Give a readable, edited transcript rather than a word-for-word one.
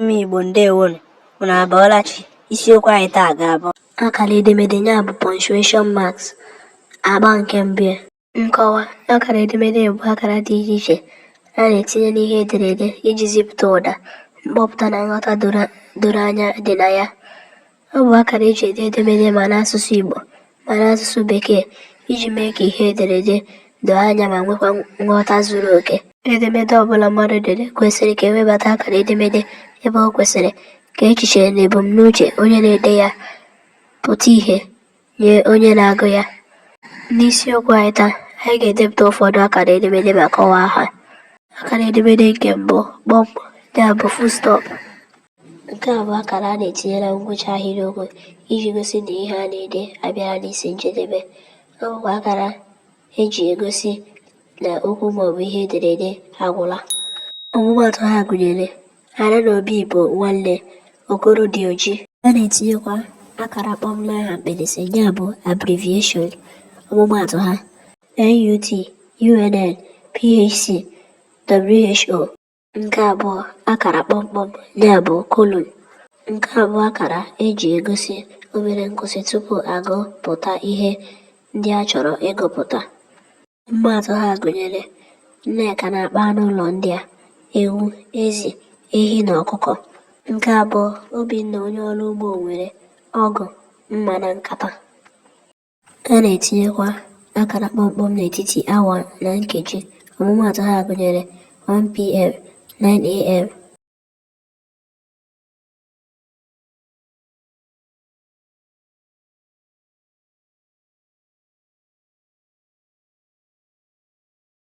Ụmụ Igbo ndewonu, unu abọọla chi. Isiokwu anyị taa ga-abụ akara edemede ya bụ punctuation marks, agba nke mbụ ya. Nkọwa: Akara edemede bụ akara dị iche iche a na-etinye n'ihe ederede iji zipụta ụda, mkpọpụta na nghọta doro anya dị na ya. Ọ bụ akara e ji ede edemede ma n'asụsụ Igbo ma n'asụsụ Bekee iji mee ka ihe ederede doo anya ma nwekwa nghọta zuru oke. Edemede ọbụla mmadụ dere kwesịrị ka e webata akara edemede ebe o kwesịrị ka echiche na ebumnuche onye na-ede ya pụta ìhè nye onye na-agụ ya. N'isiokwu anyị taa, anyị ga-edepụta ụfọdụ akara edemede ma kọwaa ha. Akara edemede nke mbụ, kpọm, ya bụ full stop. Nke a bụ akara a na-etinye na ngwụcha ahịrịokwu iji gosi na ihe a na-ede abịala n'isi njedebe. Ọ bụkwa akara e ji egosi na okwu maọbụ ihe ederede agwụla. Ọmụmaatụ ha gụnyere Ada na Obi bụ nwanne, Okoro dị oji. A na-etinyekwa akara kpọm n'aha mkpirisi ya bụ abbreviation. Ọmụmaatụ ha: NUT, UNN, PHC, WHO. Nke abụọ, akara kpọmkpọm ya bụ colon. Nke a bụ akara e ji egosi obere nkwụsị tupu a gụpụta ihe ndị a chọrọ ịgụpụta. Ọmụmaatụ ha gụnyere Nneka na-akpa anụ ụlọ ndị a: ewu, ezi, ehi na ọkụkọ. Nke abụọ, Obinna onye ọrụ ugbo nwere ọgụ, mma na nkata. A na-etinyekwa akara kpọmkpọm n'etiti awa na nkeji. Ọmụmaatụ ha gụnyere 1 p.m., 9 a.m.